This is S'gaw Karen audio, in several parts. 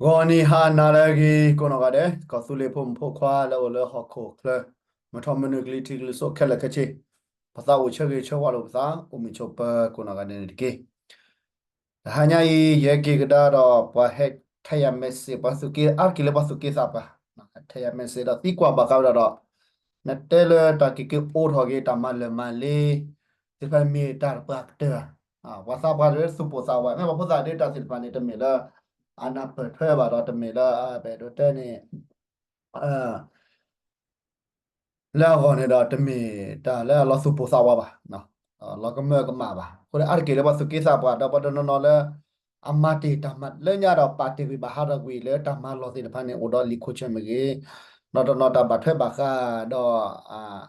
ဂီၤနံၤဟါနၤလၢအဂ့ၤ ကိးနီၢ်ဂၤဒဲး ကီၢ်သူလ့ၤဖိမုၣ်ဖိခွါလၢအိၣ်လၢဟီၣ်ခိၣ်ချၢ မုၢ်ထီၣ်မုၢ်နုာ်ကလံၤထံးကလံၤစိးခဲလၢာ်ခဲဆ့, ပသးအိၣ်ဆၢဂ့ၤဆၢဝါလိာ်ပသး အိၣ်မုာ်ဆိးပၢၤကိးနီၢ်ဂၤဒဲးန့ၣ်တက့ၢ်. တဟါညါအံၤ ယဟဲက့ၤကဒါဒီးပှၤဟဲထဲးယၤ message ပှၤသူၣ်က့ အါတက့ၢ်လၢပှၤသူၣ်က့သးပှၢ် ထဲးယၤ message ဒီးသံကွၢ်ဘၣ်ဃးဝဲဒၣ်ဒီး နတဲလၢတၢ်က့ၤက့ၤအိးထီၣ်က့ၤတၢ်မၤလၢာ်မၤလ့ သ့ၣ်တဖၣ်န့ၣ်မ့ၢ်တၢ်တပှၤကတၢၢ်ဧါ. ပှၤသးပှၢ်တဖၣ်သူၣ်ပိၢ်သးဝး မ့ၢ်ပှၤဖိသၣ်ဒ်တၢ်သ့ၣ်တဖၣ်န့ၣ် တမ့ၢ်လၢ အနၢ်ပၢၢ်ထွဲဘၣ်ဒီး တမ့ၢ်လၢ ပအဲၣ်ဒိးတဲန့ၣ် လၢအဂီၢ်န့ၣ်ဒီး တမ့ၢ်တၢ်လၢအလီၤသူၣ်ပိၢ်သးဝးဘၣ်, လီၤကမၢကမၣ်ဘၣ်. အဃိန့ၣ် အါတက့ၢ်လၢပှၤသူၣ်က့သးပှၢ်ဒီး ပှၤတနီၤနီၤလၢ အမၤတ့ၢ်တၢ်မၤလၢညါဒီး ပာ်တ့ၢ်ကွံာ်ဘၣ်ဟးထီၣ်ကွံာ်လၢတၢ်မၤလီၢ်သ့ၣ်တဖၣ်န့ၣ် အိၣ်ဒီးလံာ်ခိၣ်ဆၢၣ်မ့ၢ်ဂ့ၤ, ဒီးတနီၤတၢ်ဘၣ်ထွဲဘၣ်ဃးဒီး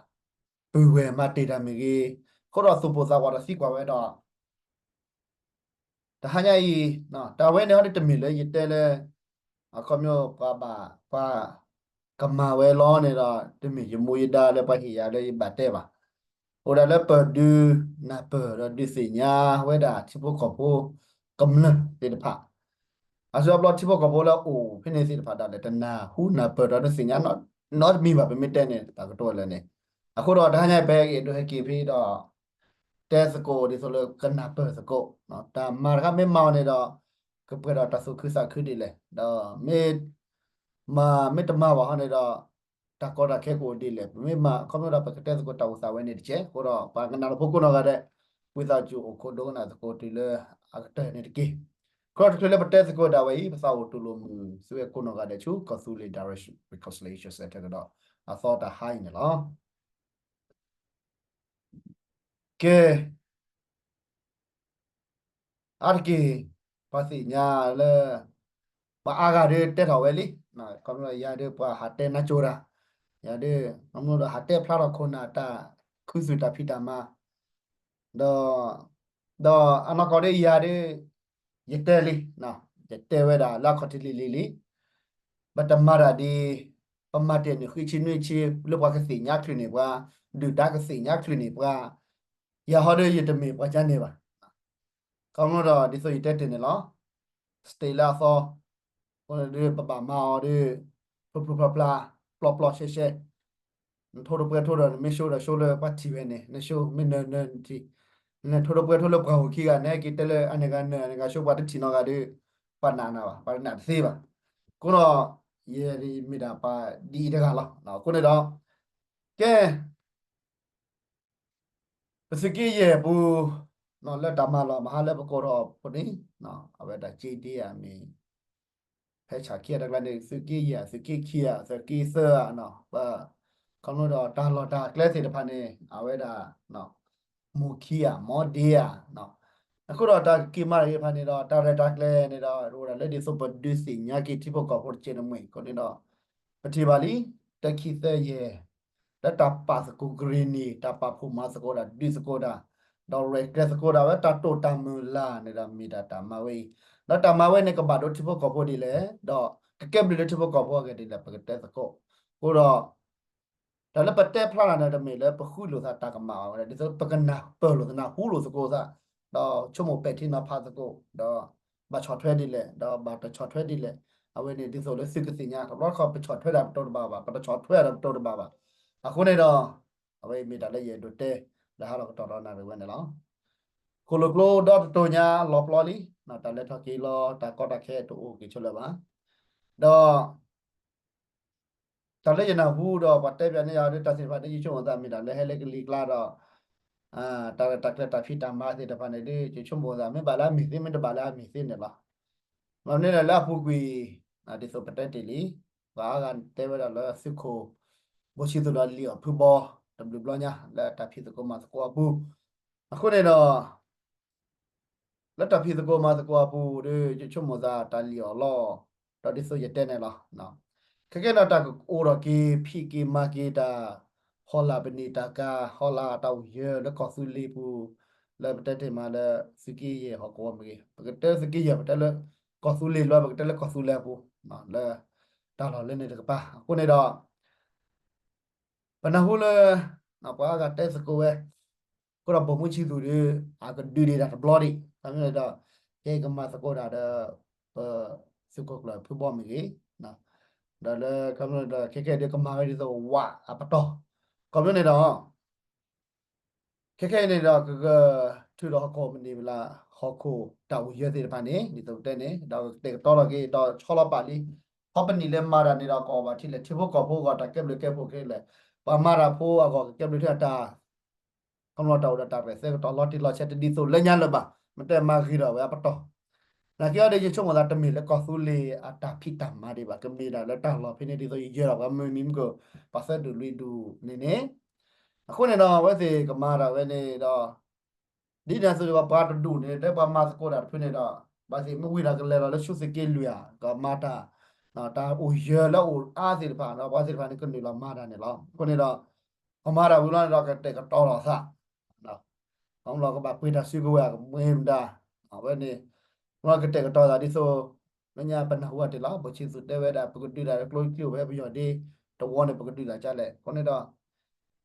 ပုၢ်ဝဲၢ်မၤတ့ၢ်တၢ်မ့ၢ်ဂ့ၤ, အဃိဒီးသူၣ်ပိၢ်သးဝးဒီးသံကွၢ်ဝဲဒီး တဟါညါအံၤ တၢ်ဝဲန့ၣ်ဟီဒ်တမ့ၢ်လၢ ယတဲလၢ အခီပညီပှၤဘၣ် ပှၤကမၤဝဲလီၤန့ၣ်ဒီး တမ့ၢ်ယမူယဒါလၢပှၤဟ့ၣ်ယၤလၢယဘၣ်တဲဘၣ်. အိၣ်ဒၣ်လၢပဒုး နၢ်ပၢၢ်ဒီးဒုးသ့ၣ်ညါဝဲဒၣ်ထံဖိကီၢ်ဖိ ကမျၢၢ်သ့ၣ်တဖၣ် အါစုအါဘျီထံဖိကီၢ်ဖိလၢအအိၣ်ဖဲန့ၣ်သ့ၣ်တဖၣ်ဒၣ်လဲာ် တနၢ်ဟူနၢ်ပၢၢ်ဒီးဒုးသ့ၣ်ညါနီတမံၤဘၣ် ပမ့ၢ်တဲန့ၣ် တၢ်ကတိၤလၢာ်န့ၣ်. အဃိဒီးတဟါညါအံၤ ပအဲၣ်ဒိးဟဲက့ၤဖဲဒီး တဲသကိးဒ်သိးလၢကနၢ်ပၢၢ်သကိး, တၢ်မၤတခါမ့ၢ်မၤအီၤန့ၣ်ဒီး ကပှဲၤဒီးတၢ်သူၣ်ခုသးခုဒ်လဲၣ်, ဒီးမ့ၢ်မၤ မ့ၢ်တမၤဘၣ်ဟီန့ၣ်ဒီး တၢ်ကီတၢ်ခဲကအိၣ်ဒ်လဲၣ်. ပမ့ၢ်မၤ ခီဖျိဒီးပကတဲသကိးတၢ်အိၣ်သးဝဲန့ၣ်တက့ၢ်. အဃိဒီးပှၤကနၣ်တၢ်ဖိကိးနီၢ်ဂၤဒဲး ဝံသးစူၤအိၣ်ခိးဒိကနၣ်သကိးတုၤလၢအကတၢၢ်န့ၣ်တက့ၢ်. ခီတချုးလၢပတဲသကိးဒၣ်ဝဲအံၤ ပသးအိၣ်တူၢ်လိာ်မုာ်သုဝဲကိးနီၢ်ဂၤဒဲးဆူ ကီၢ်သူလ့ၤ Direction Reconciliation Center ကဒီး အသီတဟါအံၤန့ၣ်လီၤ. ကဲ အါတက့ၢ် ပှၤသ့ၣ်ညါလၢ ပှၤအါဂၤဒုးတဲထီၣ်ဝဲလံ, ခီဖျိယၤဒုးပှၤဟးတဲနါကၠိတၢ်, ယၤဒုး ခီဖျိဒီးဟးတဲဖျါထီၣ်ခိၣ်နၢ်တၢ် ခူသူၣ်တၢ်ဖံးတၢ်မၤ ဒီး ဒီးအနီၢ်ကီၢ်ဒုးယၤဒုး ယတဲလံ, ယတဲဝဲဒၣ်လၢအခီၣ်ထံးလံၤလံၤလံ, ပတမၤတၢ်ဒ် ပမၤတ့ၢ်နုာ်ဃံဆံနွံဆံ လၢပှၤကသ့ၣ်ညါချုးန့ၢ်ပှၤ, ဒုၣ်ဒါကသ့ၣ်ညါချုးန့ၢ်ပှၤ, ယၤဟီဒုးယတမ့ၢ်ပှၤကန့ၣ်ဘၣ်. ခီဖျိဒီးဒ်သိးယတဲတ့ၢ်န့ၣ်လီၤ. state လၢအသီ, အဃိန့ၣ်ဒုးပဘၣ်မၤအီၤဒုး ဖျိဖျိဖျါဖျါ, ပျီပျီရှဲရှဲ, နထိတပှဲထိဒီး နမ့ၢ် show ဒီး show လၢပှၤထံၣ်ဝဲန့ၣ်, န show မ့ၢ်နနၢၤနထံၣ်, နထိတပှဲထိလၢပှၤဂီၢ်ခံဂၤ နဟဲက့ၤတဲလၢအန့ၣ်ဂၤနၢၤ အန့ၣ်ဂၤ show ပှၤတထံၣ်နီတဂၤဒီး ပှၤနာ်နၤဘၣ်, ပှၤနာ်တသ့ဘၣ်. အဃိဒီး ယမ့ၢ်ဒၣ်ပှၤဒ်အံၤတဂၤလီၤ. အဃိန့ၣ်ဒီး ကဲ ပသုးက့ယဲၢ်ပူၤ လၢတၢ်မၤလီၤမဟါလၢပကိးထီၣ်ဖိန့ၣ် အဝဲဒၣ်က့ဒ့ဧါမ့ၢ် ဖဲဆၣ်ခံဂၤတကျါန့ၣ် သုးက့ယဲၢ် သုးက့ခံဂၤ သုးက့သၢဂၤနီၤ ပ ခီဖျိဒီးတၢ်လီၢ်တၢ်ကျဲသ့ၣ်တဖၣ်န့ၣ် အဝဲဒၣ် မိၢ်ခံဂၤ မိၢ်ဒ့ဧါနီၤ အဃိဒီးတၢ်က့ၤမၤတၢ်ဂ့ၤတဖၣ်န့ၣ်ဒီး တၢ်ရဲၣ်တၢ်ကျဲၤန့ၣ်ဒီး အိၣ်ဒၣ်လၢဒ်သိးပဒုးသ့ၣ်ညါက့ၤထံဖိကီၢ်ဖိတကဲးန့ၣ်မ့ၢ် အဃိန့ၣ်ဒီး ပထံၣ်ဘၣ်လံ တၢခံသၢယဲၢ် လၢတၢ်ပာ်သကိးကရ့ၣ်နံၣ် တၢ်ပာ်ဖှိၣ်မၤသကိးတၢ် ဒုးသကိးတၢ် ဒီးရဲၣ်ကျဲၤသကိးတၢ်ဝဲတၢ်တိာ်တၢ်မုၢ်လၢ်န့ၣ်ဒီး မ့ၢ်ဒၣ်တၢ်မၤဝဲအံၤ ဒီးတၢ်မၤဝဲန့ၣ် ကဘၣ်ဒိထံဖိကီၢ်ဖိဒ်လဲၣ် ဒီးကကဲဘျုးလၢထံဖိကီၢ်ဖိအဂ့ၢ်ဒ်လဲၣ် ပကတဲသကိး အဃိဒီး တၢ်လၢပတဲဖျါတၢ်န့ၣ် တမ့ၢ်လၢပဃုလိာ်သးတၢ်ကမၣ်ဘၣ်ဝဲဒၣ် ဒ်သိးပကနၢ်ပၢၢ်လိာ်သးနၢ်ဟူလိာ်သကိးသး ဒီးဆိကမိၣ်ပဲာ်ထံနီၤဖးသကိး ဒီးဘၣ်ဆီၣ်ထွဲဒ်လဲၣ် ဒီးဘၣ်တဆီၣ်ထွဲဒ်လဲၣ် အဝဲန့ၣ်ဒ်သိးလၢသုကသ့ၣ်ညါ တဘျီတခီၣ်ပဆီၣ်ထွဲတၢ်ပတိတဘၣ်ဘၣ် ပတဆီၣ်ထွဲတၢ်ပတိတဘၣ်ဘၣ် အဃိန့ၣ်ဒီး အဝဲမ့ၢ်တၢ်လၢယအဲၣ်ဒိးတဲ လၢဟါလီၤကတီၢ်ဒီးနၣ်ရံၣ်ဝဲန့ၣ်လီၤ. ဃိၣ်လိာ်ကျိဒီတတိၤညါလီၤပျီလံ တၢ်လဲၤထီၣ်က့ၤလီၤ တၢ်ကီတၢ်ခဲတအိၣ်က့ၤဆိလၢၤဘၣ် ဒီး တၢ်လၢယနၢ်ဟူဒီးပှၤတဲပၠးန့ၢ်ယၤဒီးတၢ်သ့ၣ်တဖၣ်န့ၣ် ယဆိကမိၣ်သးမ့ၢ်တၢ်လၢဟဲလၢကလံၤကျါဒီး တၢ်ရဲၣ်တၢ်ကျဲၤတၢ်ဖံးတၢ်မၤသ့ၣ်တဖၣ်န့ၣ်ဒီး ယဆိကမိၣ်သးမ့ၢ်ဘၣ်လၢအမ့ၢ်သ့ မ့ၢ်တဘၣ်လၢအမ့ၢ်သ့န့ၣ်လီၤ. မ့ၢ်န့ၣ်လၢအပူၤကွံာ် ဒ်သိးပတဲတ့ၢ်လံ ပှၤအါဂၤတဲဝဲဒၣ်လၢသုးခိၣ် ဘိၣ်ဆံသူးဒီးလံာ်အီၣ်ဖုဘီ တဘျုးဘျီညါ လၢတၢ်ဖံးသကိးမၤသကိးအပူၤ အဃိန့ၣ်ဒီး လၢတၢ်ဖံးသကိးမၤသကိးအပူၤဒီး ယဆိကမိၣ်သးတၢ်လံၣ်အီၣ်လီအီၣ် ဒီးဒ်သိးယတဲန့ၣ်လီၤ. ခဲကဲဒီးတၢ်ကအိၣ်ထီၣ်က့ၤ ဖံးက့ၤမၤက့ၤတၢ် ဟီၣ်လာ်ပနံာ်တၢ်ကၤ ဟီၣ်လာ်တၢ်အိၣ်ယၢၤလၢကီၢ်သူလ့ၤပူၤ လၢပတဲတ့ၢ်မးလၢသုးက့ယဲၢ်ဟီၣ်ကဝီၤမ့ၢ်ဂ့ၤ ပကတဲသုးက့ယဲၢ် ပတဲလၢကီၢ်သူလ့ၤလီၤ ပကတဲလၢကီၢ်သူလ့ၤအပူၤ လၢတၢ်လီၢ်လၢန့ၣ်တကပၤ အဃိန့ၣ်ဒီး ပနၢ်ဟူလၢ ပှၤအါဂၤတဲသကိးဝဲ အဃိဒီးဘိၣ်မူဆံသူးဒီး အကဒုးဒံးတၢ်တဘျီဒံး ခီဖျိဒီး ကဲကမၤသကိးတၢ်ဒီး ပ သုးခိၣ်ကျၢၢ်ဖုဘီမ့ၢ်ဂ့ၤ, ဒီးလၢခီဖျိဒီး ခဲခဲအံၤဒုးကမၤဝဲဒ်သိးဝးအပတီၢ်, ခီဖျိန့ၣ်ဒီး ခဲခဲအံၤန့ၣ်ဒီး ကဂဲၤထုးဒီးဟီၣ်ခိၣ်ပနံာ်ဝဲလၢ ဟီၣ်ခိၣ်တၢ်အိၣ်ယၢၤသ့ၣ်တဖၣ်န့ၣ် ဒ်သိးပတဲန့ၣ် ဒီးကတဲာ်ကတီၤလီၤက့ၤဒီးဆီလီၤပာ်လံ, ဟီၣ်ခိၣ်ပနံာ်လၢမၤတၢ်န့ၣ်ဒီး ကအိၣ်ဘၣ်ထံလဲၣ် ထံဖိကီၢ်ဖိအဂီၢ်တၢ်ကဲဘျုးကဲဖှိၣ်ခဲလၢာ်, ပှၤမၤတၢ်ဖိအဂီၢ်ကကဲဘျုးထဲအတၢ် ခီဖျိတၢ်အိၣ်ဒီးတၢ်ရဲၣ်သဲကတီၤလီၤတံၢ်လီၤဆဲးတဒ်သိးလၢညါလၢၤဘၣ်, မ့ၢ်တဲမၤဂ့ၤဒီးဝဲအပတီၢ်, နာ်က့အီၤဒီး ယဆိကမိၣ်သးတမ့ၢ်လၢကီၢ်သူလ့ၤအတၢ်ဖံးတၢ်မၤဒံးဘၣ်, ကမ့ၢ်ဒၣ်လၢတၢ်လီၢ်ဖဲန့ၣ် ဒ်သိးယယၢၤဒီးပှၤမုၢ်မံၤမုၢ်က ပှၤသၢဒူၣ်လွံၢ်ဒူၣ်န့ၣ်န့ၣ်, အဃိန့ၣ်ဒီး အဝဲသ့ၣ်ကမၤတၢ်ဝဲန့ၣ်ဒီး ဒ်န့ၣ်အသိးဒီး ပှၤတဒူၣ်န့ၣ် တဲပှၤမၤသကိးတၢ်တဖုန့ၣ်ဒီး ဘၣ်သ့ၣ်မ့ၢ်ဝံၤဒီးကလဲၤလီၤလၢဆူသုးက့လွံၢ်ဧါ, ကမၤတၢ် တၢ်အိၣ်ယၢၤလၢအအိၣ်အါသ့ၣ်တဖၣ်ဒီး ပှၤသ့ၣ်တဖၣ်န့ၣ်ကနုာ်လီၤမၤတၢ်န့ၣ်လီၤ. အဃိန့ၣ်ဒီး ကမၤတၢ်ဝံၤလီၤန့ၣ်ဒီး ကတဲာ်ကတီၤလီၤသး ခီဖျိကဘၣ်ပှ့ၤတၢ်စုကဝဲၤကမ့ၢ်မတၤ, အဝဲန့ၣ် ခီဖျိကတဲာ်ကတီၤသးဒ်သိး လၢညါပနၢ်ဟူအီၤတ့ၢ်လီၤ ဘိၣ်ဆံသူးတဲဝဲဒၣ် ပကဒုးတၢ်လၢကျိချံအိၣ်ဖဲပယီၤဒ့ တဝီန့ၣ် ပကဒုးတၢ်ကလဲၣ်. အဃိန့ၣ်ဒီး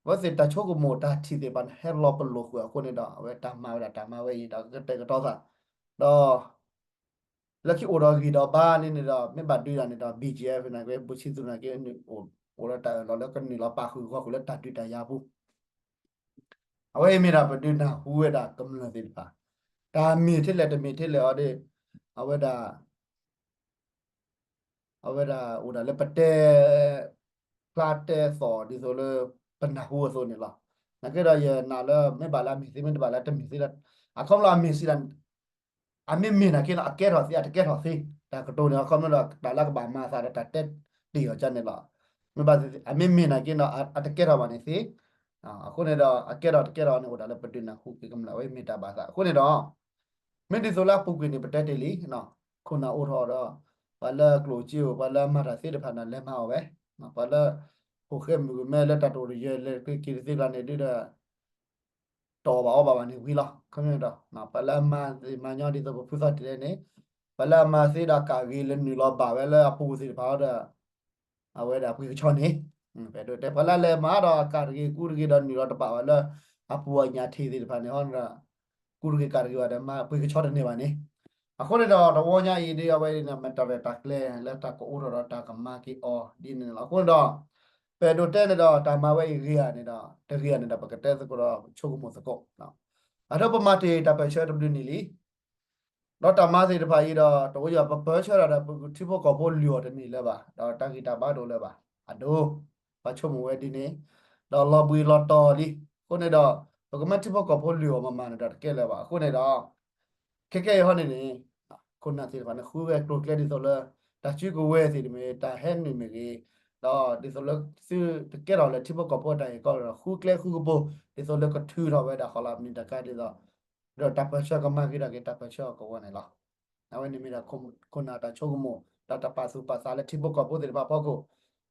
အဝဲသ့ၣ်တၢ်ဆိကမိၣ်တၢ်ထံၣ်သ့ၣ်တဖၣ်န့ၣ် ဟဲလီၤပလိာ်ဃုာ်အဃိန့ၣ်ဒီး အဝဲတၢ်မၤဝဲဒၣ်တၢ်မၤဝဲအံၤဒီး ကတဲာ်ကတီၤသး ဒီး လၢခံအိၣ်ဒီးဂံၢ်ဒီးဘါလံန့ၣ်ဒီး မ့ၢ်ဘၣ်ဒုးတၢ်န့ၣ်ဒီး ဘံၣ်ကၠံၣ်အဲၣ်ဖဲန့ၣ်က့ ဘိၣ်ဆံသူးန့ၣ်က့ အိၣ်ဒီးတၢ်အၢၣ်လီၤလၢကနုာ်လီၤပာ်ဃုာ်ဂီၢ်ဃုာ်လၢတၢ်ဒုးတၢ်ယၤအပူၤ အဝဲအံၤမ့ၢ်ဒၣ်ပဒုးနၢ်ဟူဝဲဒၣ်ကမျၢၢ်သ့ၣ်တဖၣ် တၢ်မ့ၢ်ထဲလဲၣ်တမ့ၢ်ထဲလဲၣ်အီၤဒီး အဝဲဒၣ် အဝဲဒၣ်အိၣ်ဒၣ်လၢပတဲ ဖျါတဲသီၣ်ဒ်သိးလၢ ပနၢ်ဟူအသိးန့ၣ်လီၤ. နာ်က့ဒီးယနာ်လၢ မ့ၢ်ဘၣ်လၢအမ့ၢ်သ့ မ့ၢ်တဘၣ်လၢတမ့ၢ်သ့ဒီး အခီဖျိအမ့ၢ်စံးဒၣ် အမ့ၢ်မ့ၢ်နာ်က့ဒီး အကဲထီၣ်သ့ အတကဲထီၣ်သ့ တၢ်ကတိၤန့ၣ် အခီဖျိဒီး တၢ်လၢကဘၣ်မၤသးဒီးတၢ်တဲတ့ၢ်အီၤကန့ၣ်လီၤ. မ့ၢ်ဘၣ်သ့ၣ်သ့ၣ် အမ့ၢ်မ့ၢ်နာ်က့ဒီး အတကဲထီၣ်ဘၣ်န့ၣ်သ့ အဃိန့ၣ်ဒီး အကဲထီၣ်တကဲထီၣ်န့ၣ် အိၣ်ဒၣ်လၢပဒုးနၢ်ဟူက့ၤကမျၢၢ်ဝဲမ့ၢ်တၢ်ဘၣ်သး အဃိန့ၣ်ဒီး မ့ၢ်ဒ်သိးလၢအပူၤကွံာ်န့ၣ် ပတဲတ့ၢ်လံ, ခိၣ်နၢ်အိၣ်ထီၣ်ဒီး ပှၤလၢကျိၣ်စ့အိၣ် ပှၤလၢမၤတၢ်သ့တဖၣ်န့ၣ် လဲၤမၤအီၣ်ဝဲ, ပှၤလၢ ဟိၣ်ဃဲမုၣ်ကမဲလၢတၢ်တအိၣ်တယၢၤ လဲၤက့ၤတသ့ကျါန့ၣ်ဒုဒီး တအီၣ်ဘၣ်အီဘၣ်ဘၣ်န့ၣ်ဝံၤလီၤ. ခီဖျိဒီး ပှၤလၢအမၤသ့မၤညီဒ်သိးပဖုသီၣ်တလဲန့ၣ် ပှၤလၢအမၤသ့ဒီးကးဂ့ၤလၢနုာ်လီၤဘၣ်ဝဲလၢအပူၤသ့ၣ်တဖၣ်ဒီး အဝဲဒၣ်ပှ့ၤကဆီန့ၣ် ပဒိးတဲ ပှၤလၢလဲၤမၤဒီးကးတဂ့ၤကူတဂ့ၤဒီးနုာ်လီၤတဘၣ်ဝဲလၢ အပူၤအညၣ်ထံးသ့ၣ်တဖၣ်န့ၣ် ဟီဒီး ကူတဂ့ၤကးတဂ့ၤဘၣ်ဒီး မၤပှ့ၤကဆီတန့ၢ်ဘၣ်န့ၣ် အဃိန့ၣ်ဒီး တဝီညါအံၤဒ်အဝဲ မ့ၢ်တၢ်ရဲၣ်တၢ်ကျဲၤလၢတၢ်ကအိၣ်ထီၣ်ဒီးတၢ်ကမၤက့ၤအီၤဒ်န့ၣ်လီၤ. အဃိန့ၣ်ဒီး ပဒိးတဲန့ၣ်ဒီး တၢ်မၤဝဲအံၤဂ့ၤဧါန့ၣ်ဒီး တဂ့ၤဧါန့ၣ်ဒီး ပကတဲသကိးဒီးဆိကမိၣ်သကိး အဒိပမၤတ့ၢ်တၢ်ပၢၢ်ဆၢတဘျုးနံၣ်လံ ဒီးတၢ်မၤသ့ၣ်တဖၣ်အံၤဒီး တအိၣ်ယၤပပၢၢ်ဆၢတၢ်ဒီး ပထံဖိကီၢ်ဖိလုၢ်အီၤတန့ၢ်လၢၤဘၣ် ဒီးတၢ်ဂံၢ်တၢ်ဘါတအိၣ်လၢၤဘၣ် အဒိ ပှၤဆိကမိၣ်ဝဲဒ်န့ၣ် ဒီးလီၤဘှံးလီၤတီၤလံ. အဃိန့ၣ်ဒီး ပကမၢထံဖိကီၢ်ဖိလုၢ်အီၤမၤမၤန့ၣ်ဒီးတကဲလၢၤဘၣ်. အဃိန့ၣ်ဒီး ခဲကဲအံၤဟီန့ၣ်န့ၣ် ခိၣ်နၢ်သ့ၣ်တဖၣ်န့ၣ် ဃုဝဲကျိၤကျဲဒ်သိးလၢ တၢ်စုကဝဲၤသ့ၣ်တမ့ၢ် တၢ်ဟဲနုာ်မ့ၢ်ဂ့ၤ, ဒီးဒ်သိးလၢသုတကဲထီၣ်လၢထံဖိကီၢ်ဖိတၢ်ဂ့ၢ်ကီလီၤဒီး ဃုကျဲဃုကပူၤ ဒ်သိးလၢကထုးထီၣ်ဝဲဒၣ်ဃီလၢမနုၤတၢ်ကါဒ်သိး ဒီးတၢ်ပၢၢ်ဆၢကမၤက့ၤဒၣ်က့ၤတၢ်ပၢၢ်ဆၢအကဝီၤန့ၣ်လီၤ. အဝဲန့ၣ်မ့ၢ်ဒၣ်ခိၣ်နၢ်တၢ်ဆိကမိၣ် ဒီးတၢ်ပာ်သူၣ်ပာ်သးလၢထံဖိကီၢ်ဖိသ့ၣ်တဖၣ်အဖီခိၣ်, ခီ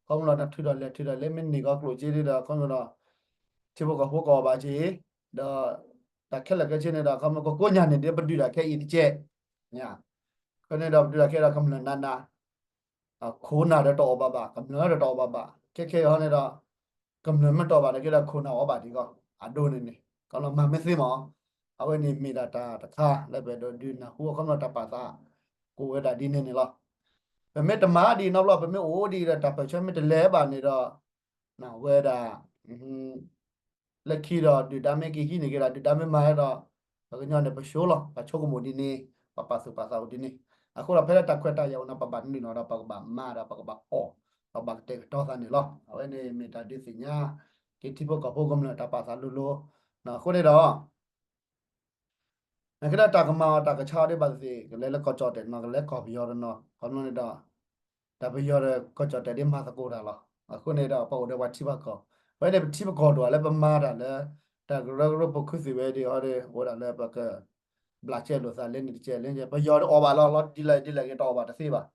ဖျိလၢနထုးထီၣ်လဲၤထုးထီၣ်လဲၤ မ့ၢ်န့ၢ်ကီၢ်ကျိၣ်စ့ဒ်ဒီး ခီဖျိဒီး ထံဖိကီၢ်ဖိကအီၣ်ဘၣ်က့ၤ, ဒီးတၢ်ခဲလၢာ်ခဲဆ့န့ၣ်ဒီး ခီဖျိကကိးညါန့ၣ်ဒီး ပဒုးတၢ်ခဲအံၤတကဲး, ခီန့ၣ်ဒီးပဒုးတၢ်ခဲဒီးကမျၢၢ်နးနး ခိၣ်နၢ်ဒီးတအီၣ်ဘၣ်ဘၣ် ကမျၢၢ်ဒီးတအီၣ်ဘၣ်ဘၣ် ခဲခဲအံၤဟီန့ၣ်ဒီး ကမျၢၢ်မ့ၢ်တအီၣ်ဘၣ်န့ၣ်က့ဒီး ခိၣ်နၢ်အီၣ်ဘၣ်ဒံးကီး အဒိန့ၣ်န့ၣ် ကီလီၤမၤမ့ၢ်သ့မး, အဝဲန့ၣ်မ့ၢ်ဒၣ်တၢ်တခါလၢပဒိးဒုးနၢ်ဟူအခီပညီတၢ်ပာ်သး ကိးဝဲဒၣ်ဒ်န့ၣ်န့ၣ်လီၤ. ပမ့ၢ်တမၤဒ်န့ၣ်ဘျီ ပမ့ၢ်အိၣ်ဒ်ဒီးတၢ်ပၢၢ်ဆၢမ့ၢ်တလဲၤဘၣ်န့ၣ်ဒီး ဝဲဒၣ် လၢခံဒီးဒုၣ်ဒါမ့ၢ်က့ၤဟံးန့ၢ်က့ၤဒီး ဒုၣ်ဒါမ့ၢ်မၤဒီး ပှၤကညီန့ၣ်ပဆိလီၤ ပှၤဆိကမိၣ်ဒ်န့ၣ် ပှၤပာ်သူၣ်ပာ်သးအိၣ်ဒ်န့ၣ် အဃိဒီးဖဲလၢတၢ်ခွဲးတၢ်ယာ်အိၣ်န့ၣ် ပဘၣ်နုာ်လီၤဒီး ပကဘၣ်မၤဒီး ပကဘၣ်အီၣ် ဒီးဘၣ်ကတဲာ်ကတီၤသးန့ၣ်လီၤ. အဝဲန့ၣ်မ့ၢ်တၢ်ဒုးသ့ၣ်ညါက့ၤထံဖိကီၢ်ဖိကမျၢၢ်တၢ်ပာ်သးလိၤလိၤ အဃိန့ၣ်ဒီး နကဒီးတၢ်ကမၤအီၤတၢ်ကဆါအီၤဒ်ဘၣ်သ့ၣ်သ့ၣ် ကလဲၤလၢကီၢ်ကၠီၣ်တဲာ်တနီၤ ကလဲၤကီၢ်ပယီၤတနီၤ ခီဖျိန့ၣ်ဒီး တၢ်ပယီၤဒီးကီၢ်ကၠီၣ်တဲာ်ဒ်မၤသကိးတၢ်လီၤ. အဃိန့ၣ်ဒီး ပအိၣ်ဒီးပှၤထံပှၤကီၢ် ဝဲန့ၣ်ပထံပကီၢ်ဒိၣ်လၢပမၤတၢ်လၢ တၢ်ကရၢကရိပူၤခူသူၣ်ဝဲဒ်အီၤဒီး အိၣ်ဒၣ်လၢပက ဘျးကဲလိာ်သးလဲန့ၣ်တကဲလဲန့ၣ် ပယီၤဒီးအီၣ်ဘၣ်လီၤ လီၤဒ်လဲၣ်ဒ်လဲၣ်က့ၤတအီၣ်ဘၣ်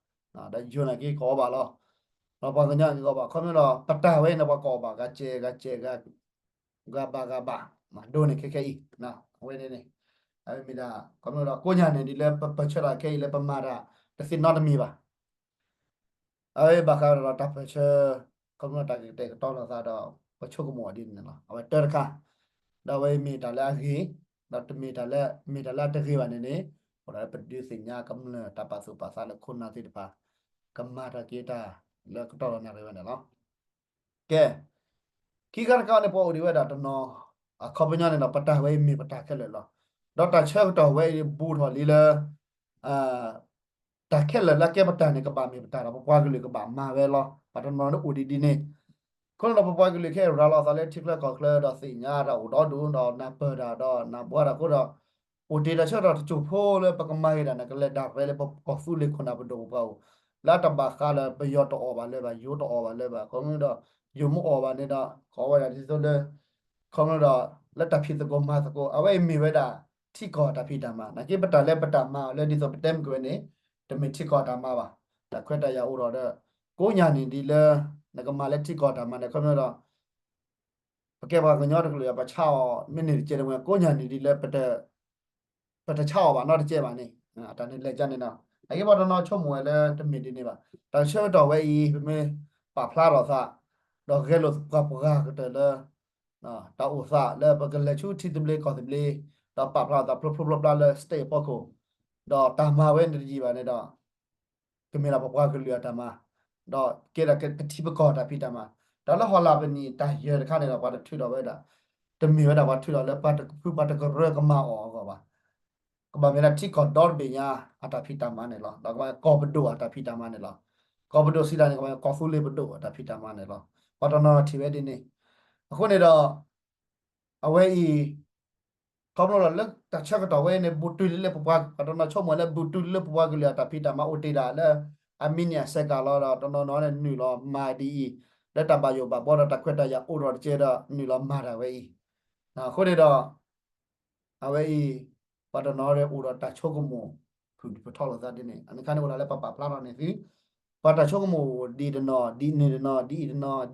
တသ့ဘၣ်. ဒီးယိၤနာ်က့ကအီၣ်ဘၣ်လီၤ. ဒီးပှၤကညီက့ၤကအီၣ်ဘၣ် ခီဖျိဒီး ပတၢ်ဝဲန့ၣ် ပှၤကအီၣ်ဘၣ် ဂၤစဲးဂၤစဲး ဂၤဘၣ်ဂၤဘၣ် ဒိန့ၣ်ခဲခဲအံၤ အဝဲန့ၣ်န့ၣ် အဝဲမ့ၢ်ဒၣ် ခီဖျိဒီးကိးညါန့ၣ် ဒ်လၢပပၢၢ်ဆၢတၢ်ခဲအံၤလၢပမၤတၢ် တသ့နီတမံၤဘၣ်. အဝဲဘၣ်ဃးဒီးတၢ်ပၢၢ်ဆၢ ခီဖျိတၢ်ကတဲာ်ကတီၤလိာ်သးဒီး ပဆိကမိၣ်အီၤဒ်န့ၣ်လီၤ. အဝဲတၢ်တခါ ဒီးအဝဲမ့ၢ်တၢ်လၢအဂ့ၤ ဒီးတမ့ၢ်တၢ်လၢ မ့ၢ်တၢ်လၢအတဂ့ၤဘၣ်န့ၣ်န့ၣ် အိၣ်ဒၣ်လၢပဒုးသ့ၣ်ညါကမျၢၢ်တၢ်ပာ်သူၣ်ပာ်သးလၢခိၣ်နၢ်သ့ၣ်တဖၣ် ကမၤတၢ်က့ၤတၢ်လၢကတီၢ်လီၤနၣ်ရံၣ်ဝဲန့ၣ်လီၤ. ကဲ, ခံခါတခါန့ၣ် ပှၤအိၣ်ဒံးဝဲဒၣ်တနီၤ, အခီပညီန့ၣ်ဒီး ပတၢ်ဝဲအံၤမ့ၢ်ပတၢ်ခဲလၢာ်လီၤ. ဒီးတၢ်ဆၢကတီၢ်ဝဲအံၤဘူးထီၣ်လံလၢ တၢ်ခဲလၢာ်လၢအကဲပတၢ်န့ၣ် ကဘၣ်မ့ၢ်ပတၢ်ဒီး ပပှၤကလုာ်ကဘၣ်မၤဝဲလီၤ. ပှၤတနီၤန့ၣ်အိၣ်ဒံးဒ်န့ၣ်, အဃိန့ၣ်ဒီး ပပှၤကလုာ်ခဲအံၤရၤလီၤသးလၢထံချၢကီၢ်ချၢဒီးသ့ၣ်ညါတၢ်အိၣ်ဒီဒူၣ်ဒီးနၢ်ပၢၢ်တၢ်ဒီးနၢ်ဘှါတၢ်အဃိဒီး အိၣ်တ့ၢ်တၢ်ဆၢကတီၢ်တစိၢ်ဖိလၢပကမၤဂ့ၤဒၣ်န့ၣ် ကလဲၤဒၣ်ရဲလၢပကီၢ်သူလ့ၤခိၣ်နၢ်ပဒိၣ်ပပှၢ်အိၣ်, လၢတၢ်ဘၣ်ဃးလၢပယီၤတအီၣ်ဘၣ်လၢၤဘၣ် ယိၤတအီၣ်ဘၣ်လၢၤဘၣ် ခီဖျိဒီး ယိၤမ့ၢ်အီၣ်ဘၣ်န့ၣ်ဒီး ကိးဝဲဒၣ်ဒ်သိးလၢ ခီဖျိဒီး လၢတၢ်ဖံးသကိးမၤသကိး အဝဲအံၤမ့ၢ်ဝဲဒၣ် ထံကီၢ်တၢ်ဖံးတၢ်မၤ နာ်က့ပတၢ်လၢပတၢ်မၤအီၤလၢဒ်သိးပတဲမုၢ်ကဝဲန့ၣ် တမ့ၢ်ထံကီၢ်တၢ်မၤဘၣ်. တၢ်ခွဲးတၢ်ယာ်အိၣ်ဒီး ကိးညါန့ၣ်ဒ်လၢ နကမၤလၢထံကီၢ်တၢ်မၤန့ၣ် ခီဖျိဒီး ပကဲပှၤကညီတကလုာ်အံၤ ပဆါအီၤ မ့ၢ်န့ၢ်တကဲးတဝဲ ကိးညါန့ၣ်ဒ်လၢ ပတဆါအီၤဘၣ်နီတကဲးဘၣ်န့ၣ် တၢ်န့ၣ်လဲၤကန့ၣ်ဒီး နာ်က့ပှၤတနီၤဆိကမိၣ်ဝဲလၢတမ့ၢ်ဒ်န့ၣ်ဘၣ်. တၢ်ဆၢကတီၢ်ဝဲအံၤ ပမ့ၢ်ပာ်ဖျါထီၣ်သး ဒီးဂဲၤလိာ်ပှၤပှၤကတၢၢ်လၢ တၢ်အိၣ်သးလၢပကလဲၤဆူထံသဘျ့ကီၢ်သဘျ့ ဒီးပာ်ဖျါထီၣ်သးဖျိဖျိဖျါဖျါလၢ state အဖီခိၣ် ဒီးတၢ်မၤဝဲန့ၣ်တယံာ်ဘၣ်န့ၣ်ဒီး ကမ့ၢ်ဒၣ်ပပှၤကလုာ်အတၢ်မၤ ဒီးကဲဒၣ်ကထံပကီၢ်တၢ်ဖံးတၢ်မၤ တၢ်လၢဟီၣ်လာ်ပနံာ်တၢ်ယၢၤတခါန့ၣ်ဒီး ပှၤတထုးထီၣ်ဝဲဒၣ် တမ့ၢ်ဝဲဒၣ်ပှၤထုးထီၣ်လၢပှၤတကဖုပှၤတကရၢကမၤအီၤအဂီၢ်ဘၣ်. ကဘၣ်မ့ၢ်ဒၣ်ထံကီၢ်ဒီတဘ့ၣ်ညါအတၢ်ဖံးတၢ်မၤန့ၣ်လီၤ. ဒီးကဘၣ်ကီၢ်ပဒိၣ်အတၢ်ဖံးတၢ်မၤန့ၣ်လီၤ. ကီၢ်ပဒိၣ်စံးတၢ်န့ၣ် ကဘၣ်ကီၢ်သူလ့ၤပဒိၣ်အတၢ်ဖံးတၢ်မၤန့ၣ်လီၤ. ပှၤတနီၤထံၣ်ဝဲဒ်န့ၣ် အဃိန့ၣ်ဒီး အဝဲအံၤ ခီဖျိလၢတၢ်ဆၢကတီၢ်ဝဲန့ၣ် ဘူးတုၤလၢပပှၤ ပှၤတနီၤဆိကမိၣ်လၢဘူးတုၤလၢပပှၤကလုာ်အတၢ်ဖံးတၢ်မၤအိၣ်တ့ၢ်ဒၣ်လၢ အမံးနံးအစဲးကၤလီၤဒီး တနီၤနီၤန့ၣ်နုာ်လီၤမၤဒ်အံၤ လၢတၢ်ဘၣ်ယိၣ်ဘၣ်ဘှီဒီးတၢ်ခွဲးတၢ်ယာ်အိၣ်ထီၣ်တကဲးဒီးနုာ်လီၤမၤတၢ်ဝဲအံၤ အဃိန့ၣ်ဒီး အဝဲအံၤ ပှၤတနီၤအိၣ်ဒီးတၢ်ဆိကမိၣ် ဖုၣ်ပထီၣ်လိာ်သးဒ်န့ၣ် အန့ၣ်ခါန့ၣ်အိၣ်ဒၣ်လၢပပာ်ဖျါထီၣ်န့ၣ်သု ပှၤတၢ်ဆိကမိၣ်ဒ်တနီၤ ဒ်န့ၣ်တနီၤ ဒ်အံၤတနီၤ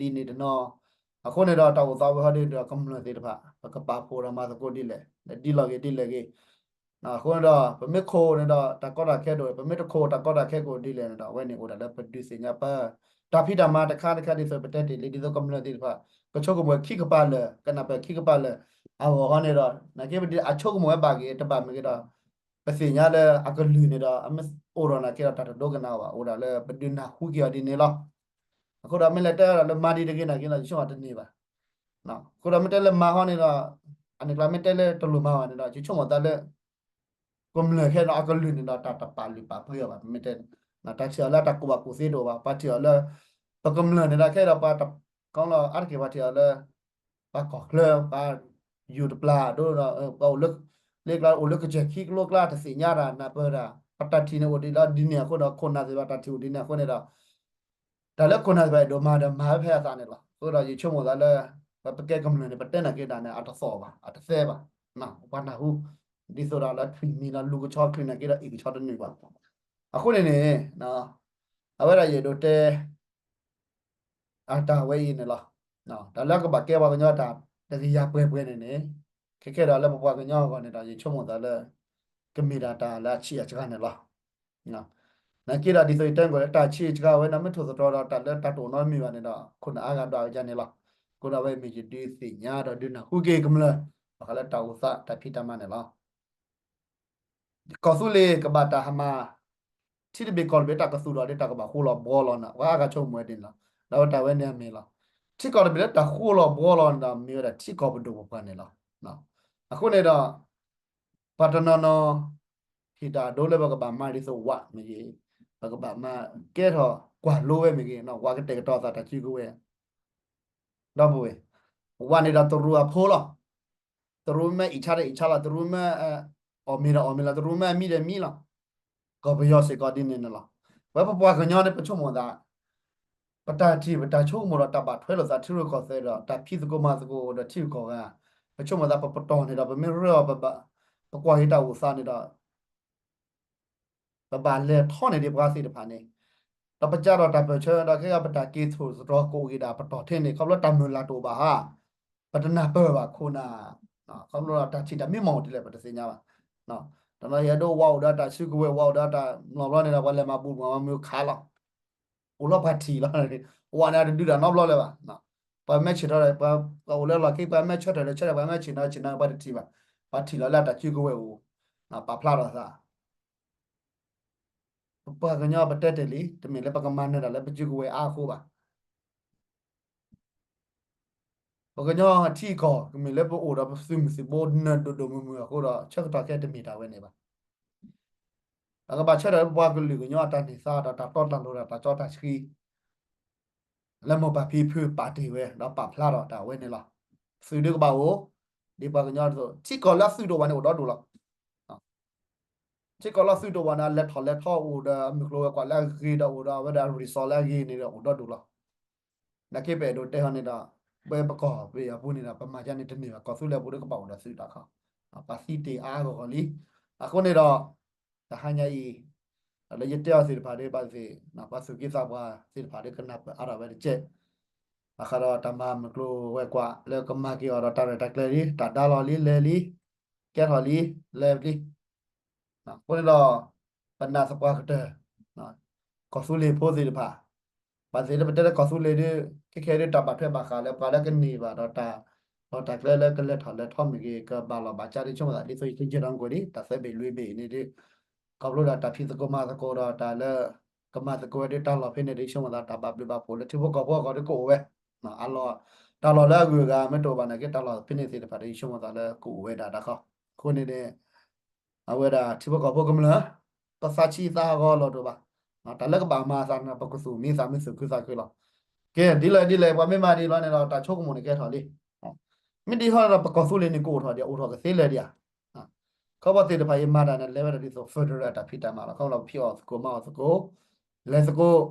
ဒ်န့ၣ်တနီၤ အဃိန့ၣ်ဒီးတၢ်အိၣ်သးဝဲဟီဒ်ဒီး ကမျၢၢ်သ့ၣ်တဖၣ် ပကပာ်ဖှိၣ်ဒီးမၤသကိးဒ်လဲၣ် ဒ်လီၤဂ့ၤဒ်လဲၣ်ဂ့ၤ အဃိန့ၣ်ဒီး ပမ့ၢ်ခိၣ်န့ၣ်ဒီး တၢ်ကီတၢ်ခဲဒိၣ် ပမ့ၢ်တခိၣ်တၢ်ကီတၢ်ခဲကအိၣ်ဒ်လဲၣ်န့ၣ်ဒီး အဝဲန့ၣ်အိၣ်ဒၣ်လၢပဒုးသ့ၣ်ညါပ တၢ်ဖံးတၢ်မၤတခါတခါဒ်သိးပတဲတ့ၢ်လံ ဒ်သိးကမျၢၢ်သ့ၣ်တဖၣ် ကဆိကမိၣ်ခံကပၤလၢာ် ကနၢ်ပၢၢ်ခံကပၤလၢာ် အဂီၢ်ဃီန့ၣ်ဒီး နာ်က့ပဒ်အဆိကမိၣ်ဝဲဘၣ်ဂ့ၤ တဘၣ်မ့ၢ်ဂ့ၤဒီး ပသ့ၣ်ညါလၢအကလုၢ်န့ၣ်ဒီး အမ့ၢ်အိၣ်ဒီးနာ်က့ဒီးတၢ်တဒိကနၣ်ဘၣ် အိၣ်ဒၣ်လၢပဒုးနၢ်ဟူက့ၤအီၤဒ်န့ၣ်လီၤ. အဃိဒီးမ့ၢ်လဲၤတဲဒီးလၢမၤဒ်တဂ့ၤနာ်က့ဒီး ယဆိကမိၣ်တန့ၢ်ဘၣ်. အဃိဒီးမ့ၢ်တဲလၢမၤဃီန့ၣ်ဒီး အန့ၣ်ကျါမ့ၢ်တဲလၢတလိၣ်မၤဘၣ်န့ၣ်ဒီး ယဆိကမိၣ်သးလၢ ကမျၢၢ်ခဲဒီးအကလုၢ်န့ၣ်ဒီး တၢ်တပာ်လုၢ်ပာ်ပှ့ၤအီၤဘၣ် ပမ့ၢ်တဲ တၢ်ထံၣ်အီၤလၢတၢ်ကူၣ်ဘၣ်ကူၣ်သ့တအိၣ်ဘၣ် ပှၤထံၣ်အီၤလၢ ပကမျၢၢ်န့ၣ်ဒီးခဲဒီးပှၤတ ကီလီၤအါတက့ၢ်ပှၤထံၣ်အီၤလၢ ပှၤကီၢ်ချၢ ပှၤယူၤတပျၢ်ဒိဒီး ပှၤအိၣ်လၢ လၢကျါအိၣ်လၢကစၢၢ်ခံကလိကျါ တသ့ၣ်ညါတၢ်နၢ်ပၢၢ်တၢ် ပတၢ်ထံၣ်န့ၣ်အိၣ်ဒ်လီၤဒ်န့ၣ်အဃိဒီး ခိၣ်နၢ်သ့ၣ်တဖၣ်တၢ်ထံၣ်အိၣ်ဒ်န့ၣ်အဃိန့ၣ်ဒီး တၢ်လၢခိၣ်နၢ်သ့ၣ်တဖၣ်အဲၣ်ဒိးမၤဒီးမၤဝဲဖဲအသးန့ၣ်လီၤ. အဃိဒီးယဆိကမိၣ်သးလၢ ပကဲကမျၢၢ်န့ၣ် ပတဲနာ်က့ဒၣ်န့ၣ် အတသီၣ်ဘၣ် အတသဲဘၣ် ပှၤနၢ်ဟူ ဒ်သိးဒီးလၢထွံၣ်မံၤလီၤ လူၤကဆီချံးနာ်က့ဒီးအံၣ်ကဆီတနုာ်ဘၣ်. အဃိန့ၣ်န့ၣ် အဝဲဒၣ်ယအဲၣ်ဒိးတဲ အတၢ်ဝဲအံၤန့ၣ်လီၤ. တၢ်လၢကဘၣ်ကဲပှၤကညီတၢ်တကယၤပှဲၤပှဲၤန့ၣ်န့ၣ် ခဲခဲဒီးလၢပပှၤကညီအဂီၢ်န့ၣ်ဒီး ယဆိကမိၣ်သးလၢ ကမ့ၢ်ဒၣ်တၢ်လၢအဆံးအစှၤန့ၣ်လီၤ. နာ်က့ဒီးဒ်သိးယတဲကီးလၢတၢ်ဆံးအစှၤဝဲ နမ့ၢ်ထိၣ်သတြီၤဒီးတၢ်လၢတၢ်တအိၣ်နီတမံၤဘၣ်န့ၣ်ဒီး ခိၣ်နၢ်အါဂၤဒွးဝဲဒ်န့ၣ်လီၤ. အဃိဒီးအဝဲမ့ၢ်ယဒုးသ့ၣ်ညါဒီးဒုးနၢ်ဟူက့ၤကမျၢၢ် ဘၣ်ဃးလၢတၢ်အိၣ်သးတၢ်ဖံးတၢ်မၤန့ၣ်လီၤ. ကီၢ်သူလ့ၤကဘၣ်တၢ်ဟးမၤ ထံတဘ့ၣ်ကီၢ်တဘ့ၣ်တၢ်ကသူၣ်ထီၣ်ဒီးတၢ်ကဘၣ်ဃိလီၤဘှီလီၤန့ၣ် ပှၤအါဂၤဆိကမိၣ်ဝဲဒ်န့ၣ်လီၤ. ဒီးဝဲတၢ်ဝဲန့ၣ်အမ့ၢ်လီၤ. ထံကီၢ်တဘ့ၣ်လၢတၢ်ဃိလီၤဘှီလီၤန့ၣ်ဒီး မ့ၢ်ဝဲဒၣ်ထံကီၢ်ပဒိၣ်ပပှၢ်န့ၣ်လီၤ. အဃိန့ၣ်ဒီး ပှၤတနီၤနီၤ ဟ့ၣ်တၢ်ဒိလၢပကဘၣ်မၤဒ်သိးဝးမ့ၢ်ဂ့ၤ, ပကဘၣ်မၤကဲထီၣ်ကွၢ်လိဝဲမ့ၢ်ဂ့ၤ, ဝးကတဲာ်ကတီၤသးတၢ်စုကဝဲၤ ဒီပုၢ်ဝဲၢ်, ဝးန့ၣ်ဒီးတရူးအဖိလီၤ. တရူးမ့ၢ်အ့ၣ်ဆါဒီးအ့ၣ်ဆါလီၤ, တရူးမ့ၢ်အီၣ်မ့ၤဒီးအီၣ်မ့ၤလီၤ, တရူးမ့ၢ်အမံဒီးမံလီၤ. ကီၢ်ပယီၤစ့ၢ်ကီးဒ်န့ၣ်န့ၣ်လီၤ. ဝဲပပှၤကညီန့ၣ် ပဆိကမိၣ်သး ပတၢ်ထံၣ်ပတၢ်ဆိကမိၣ်ဒီးတၢ်ဘၣ်ထွဲလိာ်သးထံရူၢ်ကီၢ်သဲးဒီး တၢ်ဖံးသကိးမၤသကိးဒီးထံဂုၤကီၢ်ဂၤ, ပဆိကမိၣ်သးပပတီၢ်န့ၣ်ဒီး ပမ့ၢ်ရၢအီၤ ပကွၢ်က့ၤတၢ်အိၣ်သးန့ၣ်ဒီး ပဘၣ်လဲၤထီၣ်န့ၢ်ဒံးပှၤသ့ၣ်တဖၣ်န့ၣ်, ဒီးပကးထီၣ်တၢ်ပၢၢ်ဆၢဒီး ခဲအံၤပတၢ်က့ၤထိၣ်သတြီၤကအိၣ်က့ၤဒၣ်ပတီၢ်ထဲန့ၣ် ခီဖျိတၢ်မုၢ်လၢ်တအိၣ်ဘၣ်ဧါ, ပတနၢ်ပၢၢ်ဘၣ်ခိၣ်နၢ်, ခီဖျိတၢ်ထံၣ်တၢ်မံမီၢ်အိၣ်ဒ်လဲၣ် ပတသ့ၣ်ညါဘၣ်. တနီၤယအဲၣ်ဒိးဝးအိၣ်ဒီးတၢ်စုကဝဲၤ ဝးအိၣ်ဒီးတၢ်မျီၢ်ဘျီန့ၣ်ဒီး ပှၤလဲၤမၤဘူးမၤမုာ်ခးလီၤ အိၣ်လီၤပှၤထံၣ်လီၤ, ဝးန့ၣ်တဒုးတၢ်နီတဘျီလၢၤဘၣ်. ပှၤမ့ၢ်ဆၢထၢၣ်ဒီး ပှၤအိၣ်လၢလီၢ်ခံ ပှၤမ့ၢ်ဆၢထၢၣ်ဒီးဆၢထၢၣ် ပှၤမ့ၢ်ဆ့ၣ်နီၤဆ့ၣ်နီၤ ပှၤတထံၣ်ဘၣ်. ပှၤထံၣ်လီၤလၢတၢ်စုကဝဲၤအိၣ်, ပာ်ဖျါထီၣ်သး, ပပှၤကညီပတဲတ့ၢ်လံ, တမ့ၢ်လၢပကမၤနၢၤတၢ်လၢပစုကဝဲၤအါအဃိဘၣ်. ပကညီထံကီၢ် ကမ့ၢ်လၢပအိၣ်ဒီးပသုးမုၢ်သံၣ်ဘိနၢၤဒိၣ်ဒိၣ်မုၢ်မုၢ်အဃိဒီး ဆၢကတီၢ်ခဲအံၤတမ့ၢ်တၢ်ဝဲန့ၣ်ဘၣ်. အကဘၣ်ဆၢထၢၣ်လၢပပှၤကလုာ်ကညီအတၢ်န့ၢ်သါဒီးတၢ်တီတၢ်လိၤဒီးတၢ်စီတၢ်ဆှံ လၢမိၢ်ပၢ်ဖံဖုပာ်တ့ၢ်ဝဲ ဒီးပာ်ဖျါထီၣ်တၢ်ဝဲန့ၣ်လီၤ. သုးဒုကဘၣ်အိၣ် ဒ်ပှၤကညီအသိး, ထံကီၢ်လၢအသုးတအိၣ်ဘၣ်န့ၣ်အိၣ်ဒီဒူၣ်လီၤ. ထံကီၢ်လၢသုးတအိၣ်ဘၣ်န့ၣ် လဲၤထီၣ်လဲၤထီအိၣ်ဒီးမုၢ်ကျိၤဝဲၤကွာ်လၢအဂ့ၤဒီးအိၣ်ဒီးအဝဲဒၣ် resort လၢအဂ့ၤန့ၣ်ဒီးအိၣ်ဒီဒူၣ်လီၤ. နာ်က့ပအဲၣ်ဒိးတဲဟီန့ၣ်ဒီး ပဝဲပကီၢ်ပယီၤပူၤန့ၣ်ဒီး ပမၤကန့ၣ်တန့ၢ်ဘၣ်, ကီၢ်သူလ့ၤပူၤဒုကဘၣ်အိၣ်ဒီးသုးတၢ်ခီ, ပှၤသံတ့ၢ်အါအါဂီၢ်ဂီၢ်လံ. အဃိန့ၣ်ဒီး တဟါညါအံၤ လၢယတဲအီၤသ့ၣ်တဖၣ်ဒီး ဘၣ်သ့ၣ်သ့ၣ် ပှၤသူၣ်က့သးပှၢ်သ့ၣ်တဖၣ်ဒီးကနၢ်ပၢၢ်အါထီၣ်ဝဲတကဲး, ဘၣ်ဃးဒီးတၢ်မၤမုၢ်ကျိၤဝဲၤကွာ်လၢကမၤက့ၤအီၤဒီးတၢ်ရဲၣ်တၢ်ကျဲၤလံ, တၢ်ဒါလီၤလံလဲၤလံ, ကဲထီၣ်လံလဲၤလံ. အဃိန့ၣ်ဒီး ပနာ်သပှၢ်ကတၢၢ် ကီၢ်သူလ့ၤဖိသ့ၣ်တဖၣ်, ဘၣ်သ့ၣ်သ့ၣ်လၢပတဲလၢကီၢ်သူလ့ၤဒီး ခဲခဲဒီးတၢ်ဘၣ်ထွဲဘၣ်ဃးလၢပှၤလၢကန့ၢ်ဘၣ်ဒီးတၢ်လီၢ်တၢ်ကျဲလၢကလဲၤထီၣ်လဲၤထီမ့ၢ်ဂ့ၤ, ကဘၣ်လီၢ်ဘၣ်စးဒီးဆိကမိၣ်သး ဒ်သိးယတဲကဲထီၣ်မူကီၢ်ဒံး တၢ်သၢဘ့ၣ်လွံၢ်ဘ့ၣ်န့ၣ်ဒီး ခီဖျိဒၣ်တၢ်ဖံးသကိးမၤသကိးဒီးတၢ်လၢ ကမၤသကိးဝဲဒီးတၢ်လီၢ်ဖဲန့ၣ်ဒီး ယဆိကမိၣ်သး တၢ်ဘၣ်ဘျုးဘၣ်ဖှိၣ်လၢထံဖိကီၢ်ဖိအဂီၢ်ဒီးကအိၣ်ဝဲ, အလီၢ်, တၢ်လီၢ်လၢအဂုၤအဂၤမ့ၢ်တအိၣ်ဘၣ်နာ်က့ တၢ်လီၢ်ဖဲန့ၣ်သ့ၣ်တဖၣ်ဒီး ယဆိကမိၣ်သးလၢကအိၣ်ဝဲဒၣ်တၢ်ခီ, အဃိန့ၣ်န့ၣ် အဝဲဒၣ်ထံဖိကီၢ်ဖိကမျၢၢ် ပသးဆံးသးဟးဂီၤလီၤတအိၣ်ဘၣ်. တၢ်လၢကဘၣ်မၤအသးန့ၣ်ဒီး ပကသူၣ်မံသးမုာ်သူၣ်ခုသးခုလီၤ. ကဲ ဒ်လဲၣ်ဒ်လဲၣ် ပှၤမ့ၢ်မၤဒ်လဲၣ်န့ၣ်ဒီး တၢ်ဆိကမိၣ်န့ၣ်ကဲထီၣ်လံ. မ့ၢ်ဒ်ဟီဒီး ပကီၢ်သူလ့ၤန့ၣ် ကအိၣ်ထီၣ်ဒံး အိၣ်ထီၣ်ကသ့လၢၤဒံးဧါ. ခီဖျိသ့ၣ်တဖၣ်အံၤမၤတၢ်န့ၣ် လဲၤဝဲဒၣ်ဒ်သိး federal အတၢ်ဖံးတၢ်မၤလီၤ. ခီဖျိဖံးအီၣ်သကိးမၤအီၣ်သကိး, လဲၤသကိး,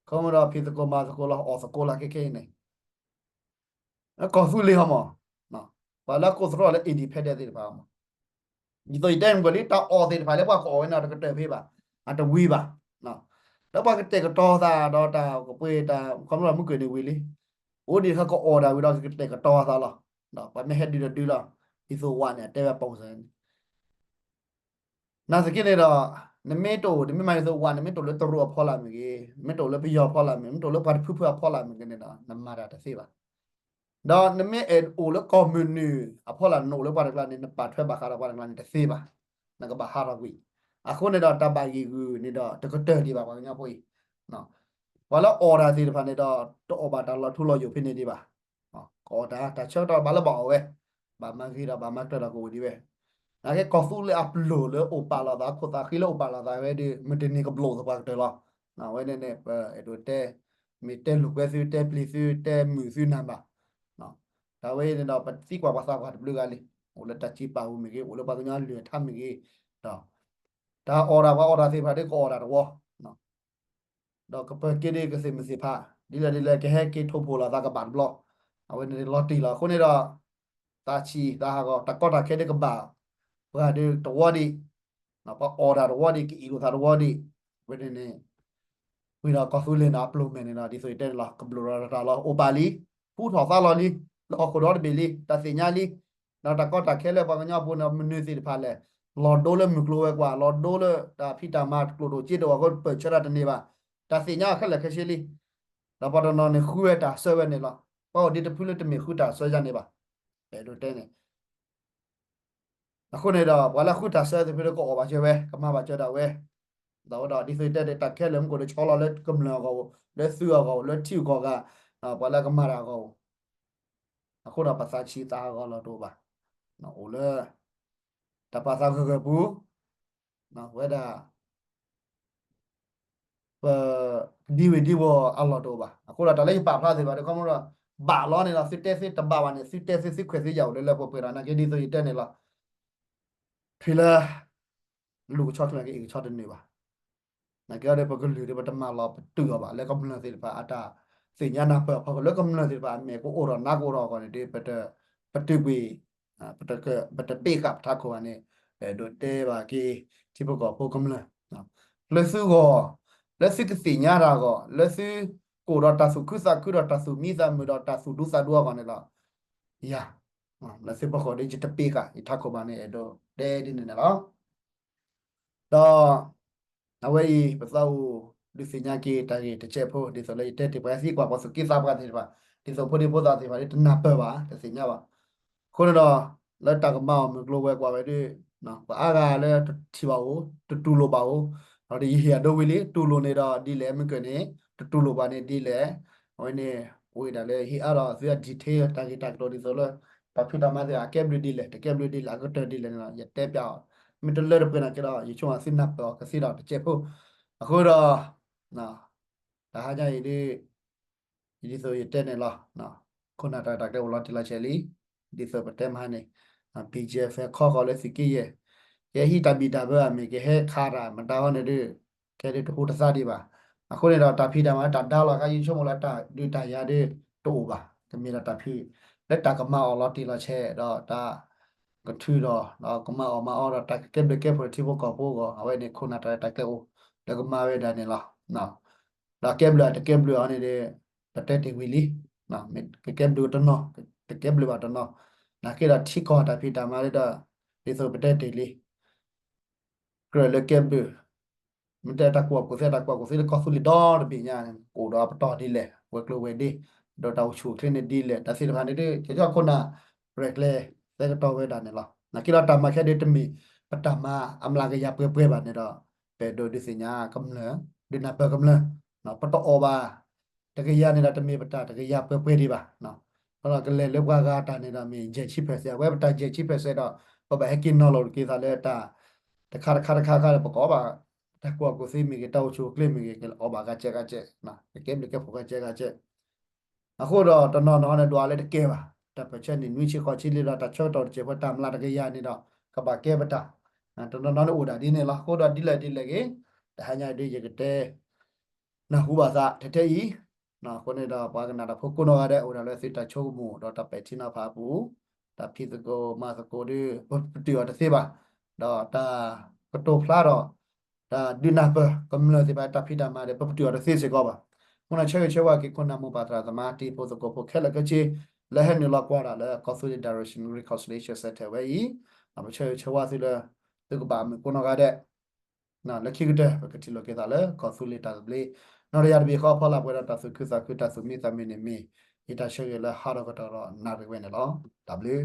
ခီဖျိဒီးဖံးသကိးမၤသကိးလီၤ အီၣ်သကိးလီၤခဲခဲအံၤန့ၣ် ကီၢ်သူလ့ၤဟီမး, ပှၤလၢအကိးသတြီလၢ independent သ့ၣ်တဖၣ်မး, ဒ်သိးယတဲမုၢ်ကီၢ်လံ တၢ်အီၣ်သ့ၣ်တဖၣ်လၢပှၤကအီၣ်ဝဲန့ၣ် တကတၢၢ်ဖဲဘၣ်, အတဝံၤဘၣ်. လၢပှၤကတဲာ်ကတီၤသးဒီးတၢ်ကပှ့ၤတၢ် ခီဖျိမုၢ်ကီၢ်န့ၣ်ဝံၤလံ, အိၣ်ဒံးတခါကအီၣ်ဒၣ်ဝံၤဒီးကတဲာ်ကတီၤသးလီၤ. ပှၤမ့ၢ်ဟဲဒုးဒီးဒုးလီၤ, ဒ်သိးဝဲန့ၣ် အတဲဝဲပူၤစၢ်န့ၣ် နာ်သက့န့ၣ်ဒီး နမ့ၢ်တအိၣ် နမ့ၢ်မၤဒ်သိးဝဲ နမ့ၢ်တအိၣ်လၢတရူးအဖီလာ်မ့ၢ်ဂ့ၤ, နမ့ၢ်တအိၣ်လၢပယီၤအဖီလာ်မ့ၢ်ဂ့ၤ, နမ့ၢ်တအိၣ်လၢပှၤတဖုဖုအဖီလာ်မ့ၢ်ဂ့ၤန့ၣ်ဒီး နမၤတၢ်တသ့ဘၣ်. ဒီးနမ့ၢ်အဲၣ်အိၣ်လၢကီၢ်မုၢ်နုာ်အဖီလာ် နအိၣ်လၢပှၤတကျါန့ၣ် နပာ်ထွဲဘၣ်ဃးဒီးပှၤတကျါန့ၣ်တသ့ဘၣ်, နကဘၣ်ဟးထီၣ်ကွံာ်. အဃိန့ၣ်ဒီး တၢ်ဘၣ်ဂံာ်ဂုာ်န့ၣ်ဒီး တကတၢၢ်ဒံးဘၣ် ပှၤကညီဖိအံၤ ပှၤလၢအီၣ်တၢ်သ့ၣ်တဖၣ်န့ၣ်ဒီး တအီၣ်ဘၣ်တၢ်လီၤထူလီၤယိာ်ဖဲန့ၣ်ဒံးဘၣ်. ကအီၣ်တၢ် တၢ်ဆၢကတီၢ်ဘၣ်လၢဘၣ်အီၣ်ဝဲ, ဘၣ်မၤဂ့ၤဒီးဘၣ်မၤကျၢၤဒီးကအိၣ်ဒံးဝဲ. နာ်က့ကီၢ်သူလ့ၤအပျိာ်လၢအိၣ်ပာ်လီၤသး ခိၣ်သးဃံလၢအိၣ်ပာ်လီၤသးဝဲဒီး မုၢ်တနံၤကဘျိၣ်သပှၢ်ကတၢၢ်လီၤ. အဝဲန့ၣ်န့ၣ် ပအဲၣ်ဒိးတဲ မ့ၢ်တဲလိာ်ကွဲသုတဲပျံၤသုတဲမုာ်သုနၤဘၣ်. တၢ်ဝဲအံၤန့ၣ်ဒီး ပသံကွၢ်ပှၤသးပှၢ်တဘျုးဂၤလံ, အိၣ်လၢတၢ်စံးပာ်ပူၤမ့ၢ်ဂ့ၤ, အိၣ်လၢပှၤကညီအလုၢ်အထါမ့ၢ်ဂ့ၤ, ဒီး တၢ်အီၣ်တၢ်ပှၤအီၣ်တၢ်သ့ၣ်တဖၣ်ဒီး ကအီၣ်တၢ်တဝီ ဒီးကပၢၤက့ၤဒ်ကသ့ၣ်မုၢ်သ့ၣ်ဖး, ဒ်လဲၣ်ဒ်လဲၣ် ကဟဲက့ၤထိၣ်ဖှိၣ်လိာ်သးကဘၣ်တဘျီ, အဝဲန့ၣ်လီၤတံၢ်လီၤ. အဃိန့ၣ်ဒီး သးဆံးသးဟးဂီၤ တၢ်ကီတၢ်ခဲဒ်ကဘၣ် ပှၤဒီးတဝီဒံး, ပှၤအီၣ်တၢ်တဝီဒံး ကအံၣ်လိာ်သးတဝီဒံး, အဝဲန့ၣ်န့ၣ် ဝံၤဒီးကီၢ်သူလ့ၤန့ၣ် အပျိာ်မဲာ်န့ၣ်ဒီး ဒ်သိးယတဲန့ၣ်လီၤ, ကဘျိးဒီးတၢ်လီၤ အိၣ်ပာ်လံ, ဟူထီၣ်သါလီၤလံ, လၢဟီၣ်ခိၣ်ဒီတဘ့ၣ်လံ, တၢ်သ့ၣ်ညါလံ, ဒီးတၢ်ကီတၢ်ခဲလၢပှၤကညီဖိန့ၣ် မနုၤသ့ၣ်တဖၣ်လဲၣ်, လီၤဒိလၢမုၢ်ကျိၤဝဲၤကွာ်, လီၤဒိလၢတၢ်ဖံးတၢ်မၤကျိၣ်ဒိၣ်စ့ဒိၣ်အဃိ ပၢၢ်ဆၢတၢ်တန့ၢ်ဘၣ်, တၢ်သ့ၣ်ညါအီၤခဲလၢာ်ခဲဆ့လံ. ဒီးပှၤတနီၤန့ၣ်ဃုဝဲတၢ်ဆၢဝဲန့ၣ်လီၤ. ပှၤအိၣ်ဒံးတဖုလၢတမ့ၢ်ဃုတၢ်ဆၢယါန့ၣ်ဘၣ်. အဲၣ်ဒိးတဲန့ၣ် အဃိန့ၣ်ဒီး ပှၤလၢဃုတၢ်ဆၢသ့ၣ်တဖုဒီး ကအီၣ်ဘၣ်စၢၤဝဲ, ကမၤဘၣ်စၢၤဒၣ်ဝဲ, ဒီးဝဲဒီးဒ်သိးယတဲန့ၣ် တၢ်ခဲလၢာ်မ့ၢ်ကအိၣ်ဒီးဆီလီၤလၢကမျၢၢ်အဂီၢ်, လၢသုးအဂီၢ်, လၢထံဂုၤကီၢ်ဂၤ, ပှၤလၢကမၤတၢ်အဂီၢ်, အဃိဒီးပသးဆံးသးဟးဂီၤလီၤတအိၣ်ဘၣ်. အိၣ်လၢ တၢ်ပာ်သးဂၢၢ်ဂၢၢ်ပူၤ, ဝဲဒၣ် ပ ဒံဝ့ၤဒံဝီၤအလီၢ်တအိၣ်ဘၣ်. အဃိဒီးတၢ်လၢယပာ်ဖျါသ့ၣ်တဖၣ်ဒီး ခီဖျိဒီး ဘၣ်လီၤန့ၣ်လီၤ. သုတဲသုတဘၣ်ဘၣ်န့ၣ် သုတဲသုသုခွဲးသုယာ်အိၣ်လၢလၢပှဲၤပှဲၤဒီး နာ်က့ဒ်သိးယတဲန့ၣ်လီၤ. ထွံၣ်လၢ လူၤကဆီချၢက့ၤအံၤကဆီတနုာ်ဘၣ်. နာ်က့ဒီးပကလုာ်ဒီးပတမၤလီၤပတုာ်အီၤဘၣ် လၢကမျၢၢ်သ့ၣ်တဖၣ်အတၢ်သ့ၣ်ညါနၢ်ပၢၢ်အဖီခိၣ် လၢကမျၢၢ်သ့ၣ်တဖၣ်အမဲာ်ကအိၣ်ထီၣ်နါကအိၣ်ထီၣ်အဂီၢ်န့ၣ်ဒီး ပတုာ်ကွံာ် ပတပ့းဃာ်ပထးခိၣ်ဘၣ်န့ၣ် ပအဲၣ်ဒိးတဲဘၣ်က့ၤ ထံဖိကီၢ်ဖိကမျၢၢ် လၢသုဂီၢ် လၢသုကသ့ၣ်ညါတၢ်အဂီၢ် လၢသုကအိၣ်ဒီးတၢ်သူၣ်ခုသးခုဒီးတၢ်သူၣ်မံသးမုာ်ဒီးတၢ်သူၣ်ဒူသးဒူအဂီၢ်န့ၣ်လီၤ. ယၤ လၢသုဖီခိၣ်ဒီး ယတပ့းဃာ်ယထးခိၣ်ဘၣ်န့ၣ် အဲၣ်ဒိးတဲဒ်န့ၣ်န့ၣ်လီၤ. ဒီး အဝဲအံၤ ပသးအိၣ်ဒုးသ့ၣ်ညါက့ၤတၢ်ဂ့ၢ်တစဲးဖိ ဒ်သိးလၢယတဲတ့ၢ် ပှၤသံကွၢ်ပှၤသူၣ်က့သးပှၢ်သ့ၣ်တဖၣ် ဒ်သိးဖိဒံဖိသၣ်သ့ၣ်တဖၣ် တနၢ်ပၢၢ်ဘၣ် တသ့ၣ်ညါဘၣ်. အဃိန့ၣ်ဒီး လၢတၢ်ကမၤအီၣ်မုၢ်ကျိၤဝဲၤကွာ်ဝဲဒီး ပှၤအါဂၤလၢတထံၣ်ဘၣ်ဧိၤ တတူၢ်လိာ်ဘၣ်ဧိၤ ဒီးယဟ့ၣ်အဒိဝံၤလံ တူၢ်လိာ်န့ၣ်ဒီးဒ်လဲၣ် မ့ၢ်ကၢၢ်န့ၣ် တတူၢ်လိာ်ဘၣ်န့ၣ်ဒ်လဲၣ်. အဝဲန့ၣ် အိၣ်ဝဲဒၣ်လၢဟ့ၣ်အါဒီးသုအ detail တၢ်ဂ့ၢ်တၢ်ကတိၤဒ်သိးလၢ တၢ်ဖံးတၢ်မၤသ့ၣ် အကဲဘျုးဒ်လဲၣ် တကဲဘျုးဒ်လဲၣ် အကတၢၢ်ဒ်လဲၣ်န့ၣ်ဒီး ယတဲပျးအီၤ မ့ၢ်တလၢတပှဲၤနာ်က့ဒီး ယဆိကမိၣ်သုနၢ်ပၢၢ်အီၤကသ့ဒီးတစဲးဖိ. အဃိဒီး တၢ်ဟါညါအံၤဒ် ဒ်သိးယတဲန့ၣ်လီၤ. ခိၣ်နၢ်တၢ်ရဲၣ်တၢ်ကျဲၤအိၣ်လီၤတံၢ်လီၤဆဲးလံ. ဒ်သိးပတဲမဟါန့ၣ် ပံၤကဲဖဲခီဃီၤလၢသုးက့ယဲၢ် ကဟဲဟံးတၢ်ဘံၣ်တၢ်ဘၢအမ့ၢ် ကဟဲခးတၢ်မတၤဟီန့ၣ်ဒ် ကဲဒ်တဟူးတသါဒံးဘၣ်. အဃိန့ၣ်ဒီးတၢ်ဖံးတၢ်မၤလၢတၢ်ဒါလီၤ ခါယဆိကမိၣ်လၢတၢ်ဒုးတၢ်ယၤဒ်တအိၣ်ဘၣ်. ကမ့ၢ်ဒီးတၢ်ဖံး လၢတၢ်ကမၤအီၤလီၤတံၢ်လီၤဆဲးဒီးတၢ် ကထုးဒီး ကမၤအီၣ်မၤအီဒီးတၢ်ကကဲဘျုးကဲဖှိၣ်ထံဖိကီၢ်ဖိအဂီၢ် အဝဲန့ၣ်ခိၣ်နၢ်တၢ်ရဲၣ်တၢ်ကျဲၤအိၣ် လၢကမၤဝဲဒၣ်န့ၣ်လီၤ. ဒီးကဲဘျုးအတကဲဘျုးအီၤန့ၣ်ဒီး ပတဲတ့ၢ်ဝံၤလံ. ကကဲဘျုးတနီၤ တကဲဘျုးဘၣ်တနီၤ နာ်က့ဒီးထံကီၢ်တၢ်ဖံးတၢ်မၤဒ်ဒီး ဒ်သိးပတဲတ့ၢ်လံ ကြၢးလၢကဲဘျုး မ့ၢ်တဲတၢ်ကူၣ်ဘၣ်ကူၣ်သ့ တၢ်ကူၣ်ဘၣ်ကူၣ်သ့လၢကီၢ်သူလ့ၤဒီတဘ့ၣ်ညါ ကအိၣ်ဒီးအပတီၢ်ဒ်လဲၣ် ဝဲၤကျိၤဝဲၤဒ့ ဒီးတၢ်အိၣ်ဆူၣ်အိၣ်ချ့န့ၣ်ဒ်လဲၣ် တၢ်သ့ၣ်တဖၣ်န့ၣ်ဒ် ကဲထီၣ်ခိၣ်နၢ် ရဲၣ်ကျဲၤသဲကတီၤဝဲဒၣ်န့ၣ်လီၤ. နာ်က့ဒီးတၢ်မၤခဲဒ်တမ့ၢ် ပတၢ်မၤအမျးကယၤပှဲၤပှဲၤဘၣ်န့ၣ်ဒီး ပအဲၣ်ဒိးဒုးသ့ၣ်ညါကမျၢၢ် ဒုးနၢ်ပၢၢ်ကမျၢၢ် ပတအီၣ်ဘၣ် တကယၤန့ၣ်ဒီးတမ့ၢ်ပတၢ်တကယၤပှဲၤပှဲၤဒံးဘၣ်. ဒီးကလဲၤလၢပှၤဂၤတၢ်န့ၣ်ဒီးမ့ၢ်ယဲၢ်ဆံ percent အဝဲပတၢ်ယဲၢ်ဆံ percent ဒီး ပဘၣ်ဟဲက့ၤနီၤလီၤက့ၤသးလၢတၢ် တခါတခါတခါခါဒီး ပကအီၣ်ဘၣ် တၢ်ကူၣ်ဘၣ်ကူၣ်သ့မ့ၢ်ဂ့ၤ တၢ်အိၣ်ဆူၣ်အိၣ်ချ့မ့ၢ်ဂ့ၤ ကအီၣ်ဘၣ်ဂၤစဲးဂၤစဲး ကကဲဘျုးကဲဖှိၣ်ဂၤစဲးဂၤစဲး အဃိဒီးတနီၤနီၤန့ၣ်ဒွးလၢတကဲဘၣ် တၢ်ပၢၢ်ဆၢန့ၣ် နွံဆံဃိးဆံလံဒီး တၢ်ဆၢကတီၢ်တစဲးဖိတၢ်မျးတကယၤန့ၣ်ဒီး ကဘၣ်ကဲပတၢ် တနီၤနီၤန့ၣ်အိၣ်ဒၣ်ဒ်န့ၣ်လီၤ. အဃိဒီးဒ်လဲၣ်ဒ်လဲၣ်ဂ့ၤ တဟါညါအံၤဒ်ယကတဲ နၢ်ဟူဘၣ်သးထဲထဲအံၤ အဃိန့ၣ်ဒီးပှၤကနၣ်တၢ်ဖိကိးနီၢ်ဂၤဒဲး အိၣ်ဒၣ်လၢသုတၢ်ဆိကမိၣ်ဒီးတၢ်ပဲာ်ထံနီၤဖးအပူၤ တၢ်ဖံးသကိးမၤသကိးဒီး ပပတုာ်အီၤတသ့ဘၣ် ဒီးတၢ်ကတိၤဖျါဒီး တၢ်ဒုးနၢ်ပၢၢ်ကမျၢၢ်သ့ၣ်တဖၣ်တၢ်ဖံးတၢ်မၤဒီး ပပတုာ်အီၤတသ့စ့ၢ်ကီးဘၣ်. မုၢ်နၤဆၢဂ့ၤဆၢဝါက့ၤခိၣ်နၢ်မိၢ်ပၢ်သရၣ်သမါတံၤဖိသကိးဖိခဲလၢာ်ခဲဆ့ လၢဟဲနုာ်လီၤကွၢ်တၢ်လၢကီၢ်သူလ့ၤ Direction Reconciliation Center ဝဲအံၤ ပဆၢဂ့ၤဆၢဝါသုလၢ သုကဘၣ်မုာ်ကိးနီၢ်ဂၤဒဲး လၢခံကတၢၢ် ပကထံၣ်လိာ်က့ၤသးလၢကီၢ်သူလ့ၤတၢ်သဘျ့ နီၢ်တယၤတဘ့ၣ်ဃီအဖီလာ် ပှဲၤဒီးတၢ်သူၣ်ခုသးခု တၢ်သူၣ်မံသးမုာ်န့ၣ်မ့ၢ် ယတၢ်ဆၢဂ့ၤလၢဟးထီၣ်ကတီၢ်ဒီးနၣ်ရံၣ်ဝဲန့ၣ်လီၤ. တၢ်ဘျုး